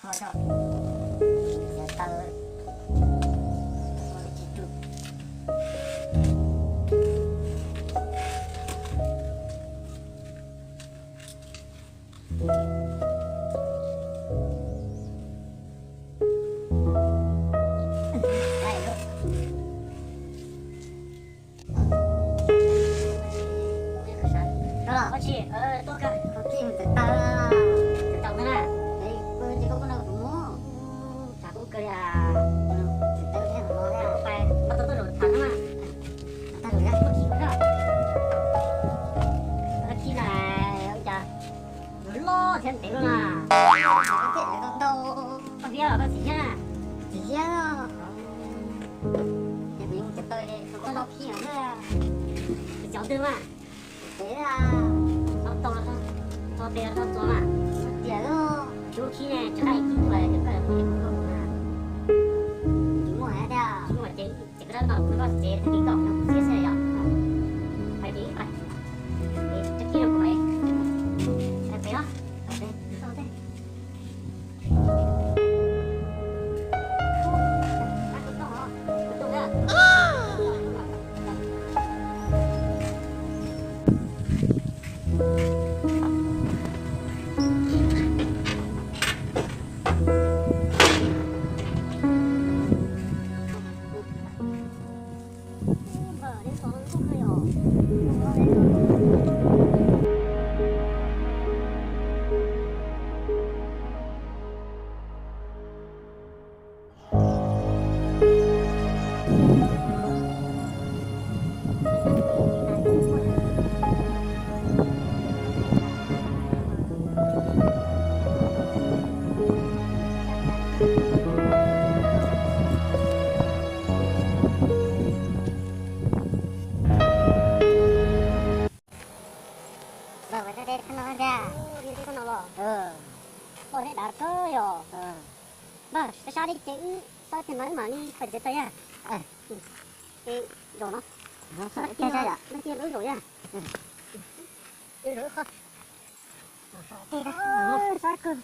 Loj thiab ntev loj na. Koj hlub los koj txiv thiab na? Txiv thiab. Koj los khib os. Cov twg mas? Txhob tau, txhob tes txhob txuas mas. Tias lub khib ne, tsis qab ib tug es koj muaj ib tug na. Tsis muaj hais tias tsis muaj ces ces koj rab tom kuv koj tsev tag kis koj no kuv txiav xwb yom. Pais ces pais. Tag kis no kuv pais. Pais pem os. Npawg, ua teb teb no tiag. Teb no los? Poj thiab dav kawg yog. Npawg, sab sab li ces wb xav tias mas wb mam li pais tsev tag yag. Ces zaum no. Tiag, lub zaum yag. Sab kawg.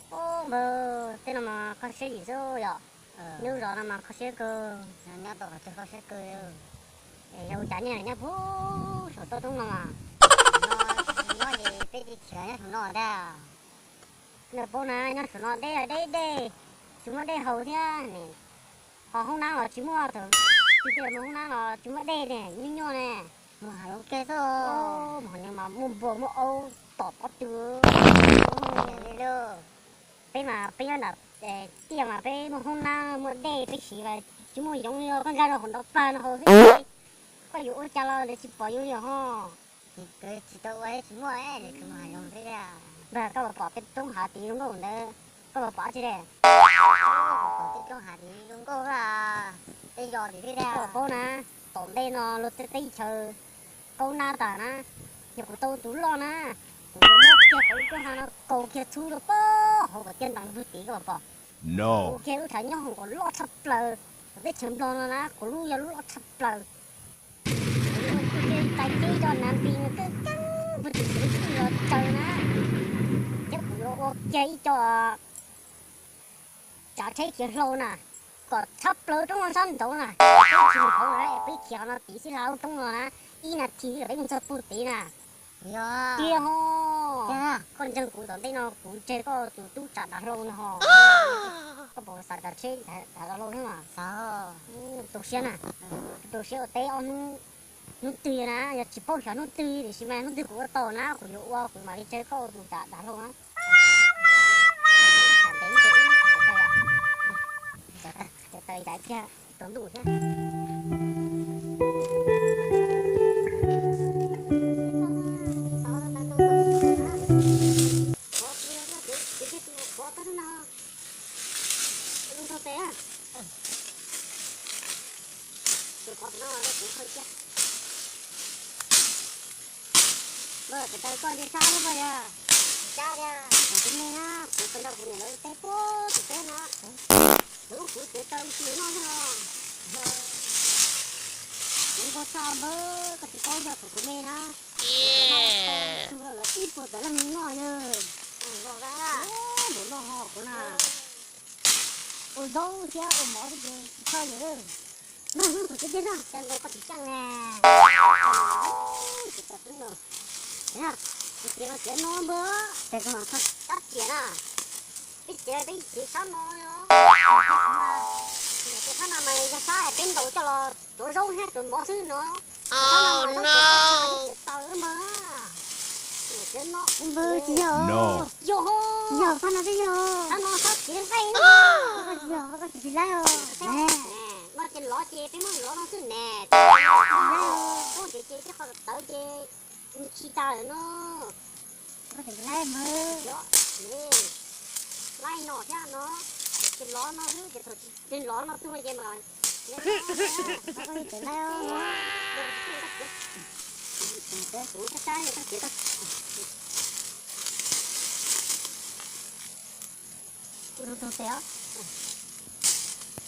Npawg, tej no mas kho siab yim xwb yom. Lub zos no mas kho siab kawg. Nyob tau qhov twg kho siab kawg. Es yog ua cas nyob nyob puag saum toj roob no mas. Nyob ces peb cia khiav nyob saum no ntag. Nej paub na, nyob saum no deb deb deb, tsis muaj dej haus thiab ne. Ho hoob nab los tsis muaj, thaum twg mus hoob nab los tsis muaj dej ne, nyuaj nyuaj ne. Mus hav zoov kiag xwb. Mus hav zoov mas muaj npua muaj aub tom pob tw. Peb mas peb nyob nram tiaj mas peb muaj hoob nab muaj dej peb siv mas tsis muaj yoov li os, koj nkag rau hauv nrov pag no haus xwb. Koj yuav ua cas los lawv tsis pom yus li ho. Tsis tau ua tsis muaj, mus hav zoov xwb. Npawg, koj puas pom tej roob hav tid zoo nkauj ntawd? Koj puas pom tsi de? Pom tej roob hav tid zoo nkauj, tej zos tid thiab. Koj puas paub na, tom ntej no luag tej teb chaws kaub nab tas na, yog kuv tau tus loj na, kuv yuav muab kiag qhov lub roob hav no kaus kiag txhub rau pem hauv kom tiaj ntees ntug tid, koj puas pom? Kuv kiag lub tshav nyob hauv kom loj tshaj plaws, kom teb chaws Nplog no na kuv lub yog lub loj tshaj plaws. Kuv yuav ua kiag tais teb coj nav nti kawg keeb puag tim kuv lub txwj los tsaws na, thiab kuv yuav ua kiag ib co tsav tsheb khiav hlau na, kom tshaj plaws roob no sab nraud na, tsis mus hauv na, peb khiav qhov no tid xwb hla lub roob no na, ib nas this xwb peb mus txog puag tid na. Tiag ho. Koj ntseeg kuv, tom ntej no kuv tseg koj tus tub tsam dav hlau no ho. Koj puas xav tsav tsheb dav hlau thiab mas? Tu siab na, tu siab ua teb ob hnub, hnub twg na, yog tsis paub xyov hnub twg tiam sis mas hnub twg kuv ua tau na kuv yuav ua, kuv mam li tseg koj tus tsam dav hlau na. Ntev ntev ib, tawm ib tag tsaus ntuj thiab. Npawg, tes taw koj nce sab thiab npawg yog? Sab thiab. Kuv me na, kuv pes nrog kuv niam lawv teb puag tim teb no. Lawv kuv tes taw ib tug noj xwb no. Kuv npau taws npawg, koj tsis paub yog thaum kuv me na, tug lawv ib puas tawm leej noj yawg. Npau noj ho kuv na, ua zaub thiab ua mov xwb ces tsis txhob yawg. Kuv tsis txhob, cas nkaus koj tsis txhob ne. Kuv txiav los txiav no npawg, tab tiam na, peb txiav peb txiav sab no, txiav sab no mas yog sab peb ntaus coj los tuav zaub thiab tuav mov xwb no. Tsis yog, tsis yog, phab no twb yog, phab no sab txiav nqaij, koj tsis yog, koj tsis laib os. No ces lov ces peb muab lov no xwb ne. Koj tsis laib os, koj tsis ces tej qho tawv ces ntshis tas lawm no. Koj tsis laib mas. Laib no thiab no, ces lov no xwb ces thaum tsis lov no tuaj ces mas. Koj tsis laib os. Kuv tsis laib os.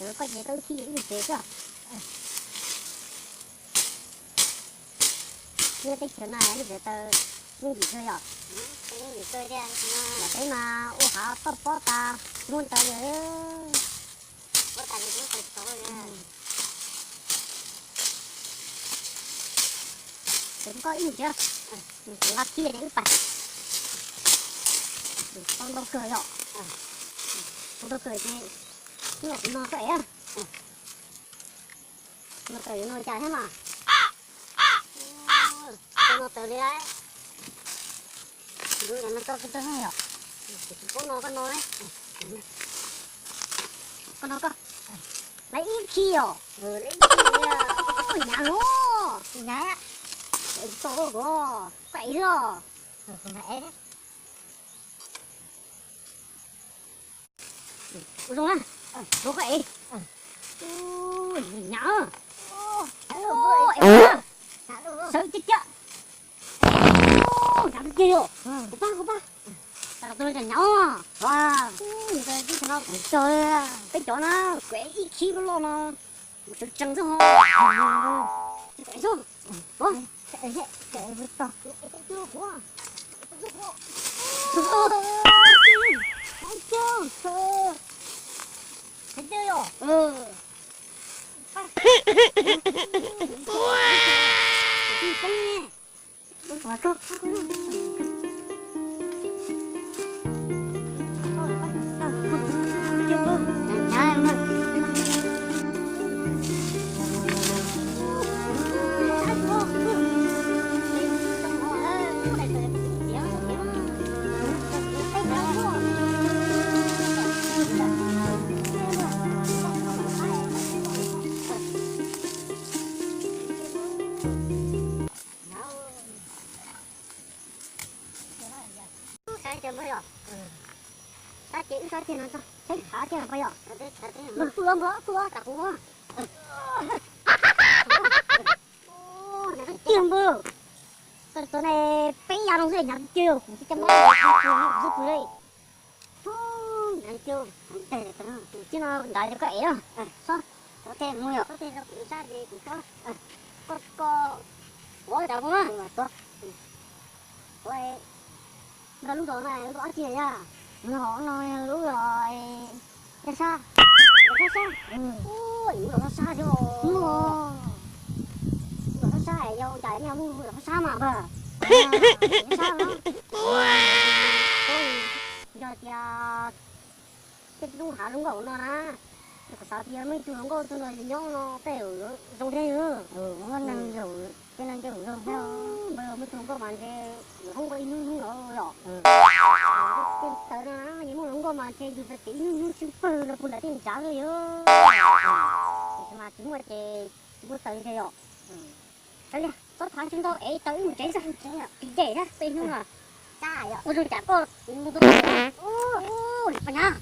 Koj ces koj ib khib ib tsev xwb. Nyob teb chaws no nej tseem taw yooj yim kawg yom? Peb mas ua hav toj pob tas muab ntawd. Ces koj ib nus tsev, nqa khib ces wb pais. Tau ntau kawg yom? Tau ntau kawg ces wb los kuv no koj ev. No taws yuav no cas thiab mas. Tau no taws li lauj. Ntu no tau tau yom. Koj no koj no, koj no koj. Lawv ib khib os. Kuv nyam los, kuv nyam, tau koj, koj ev los. Ua zoo na, rau koj ev. Nyam, sawv tiag tiag. Nyam tiag tiag yom. Kuv pab, kuv pab. Nyam, peb cov na, kuv ev ib khib loj loj no, kuv tseem tsees xwb ho. Sab ces wb sab tiag no, tsheb khav tiag no yom. Npawg, tuaj, npawg, tuaj, tsam kuv. Tiag npawg, tau ne, peb ya no xwb nyam tiag, kuv tsis coj mob, kuv xwb pw li. Nyam tiag, tib no nrad rau koj ev na. Sob, koj tej mus yom, koj tej rau kuv sab ces kuv sob. Koj, koj, ua tsam kuv na. Npawg, lub zos no lub dab tsi yom? Lub zos no lub zos Yaj Sab. Yaj Sab? Ua, lub zos Yaj Sab xwb os. Lub zos Yaj Sab yog ua cas nej lub zos Yaj Sab mas npawg? Yaj Sab no. Yog tias tej lub hav zoov nkauj no na, kuv xav tias muaj ib tug hluas nkauj tuaj nrog yus nyob no tej zaum zoo thiab. Muaj neeg zaum, tej neeg zaum zoo thiab. Npawg, muaj ib tug hluas nkauj mas ntshe yuav hlub koj ib hnub hnub no yom. Tej taws no na, yus muaj hluas nkauj mas ntshe yus txawm ib hnub hnub tsw pawg no puag nram tej nrad xwb yom. Tiam sis mas tsis muaj ces tsis muaj taws li thiab yom. Txhob tham tsw ntau es tau wb mus tsev xwb. Tsis nce thiab, peb hnub no. Ua zoo tsam koj mus tau. Ua, poj nyav.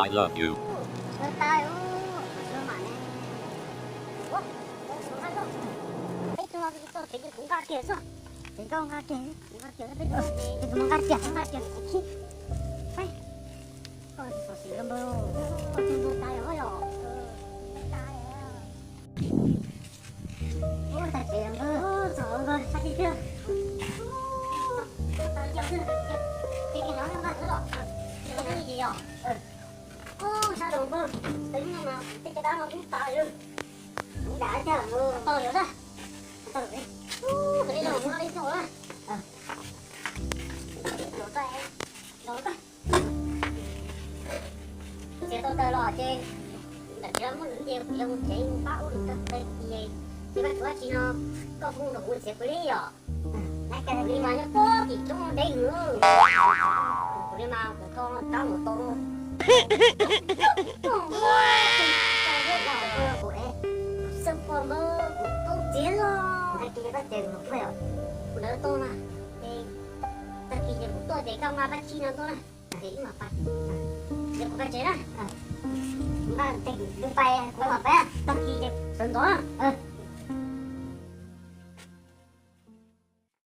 I love you. Peb tug no txog tsev ces kuv nqa kiag xwb. Ces koj nqa kiag, kuv nqa kiag, peb tug no ces kuv nqa kiag, nqa kiag. Peb, koj tsis txhob siv npawg, koj tsis npawg tas yom yom. Ua tag tsev npawg, txog npawg sab tid thiab. Ces koj no nqa xwb los, ces koj twb yog. Ub, sab nraud npawg, tej no mas tej caj dab no twb tas lawm. Kuv dam thiab, tau lawm na. Ub, kuv li no muab li xyoo na. Txiav tau tawg los ces ntawm tsev muab nws ces kuv yuav mus tsev mus pab ub nws tag tag ces, ces koj tsis ua tsi no, koj kuj nrog kuv txiav kuv li yom. Kuv li mas nyob pob tim roob deb nws, kuv li mas kuv tho rab mus tau. Xeeb pog npawg, kuv tau txiav los. Tag kis ces koj txiav kuv mus phuaj os. Kuv lawv tau mas, es tag kis ces kuv tuaj ces koj nqa pab tsi no tuaj na. Ces ib mam pais, ces kuv pais tsev na. Nqa ces kuv pais, kuv mam pais, tag kis ces sawv ntxov na.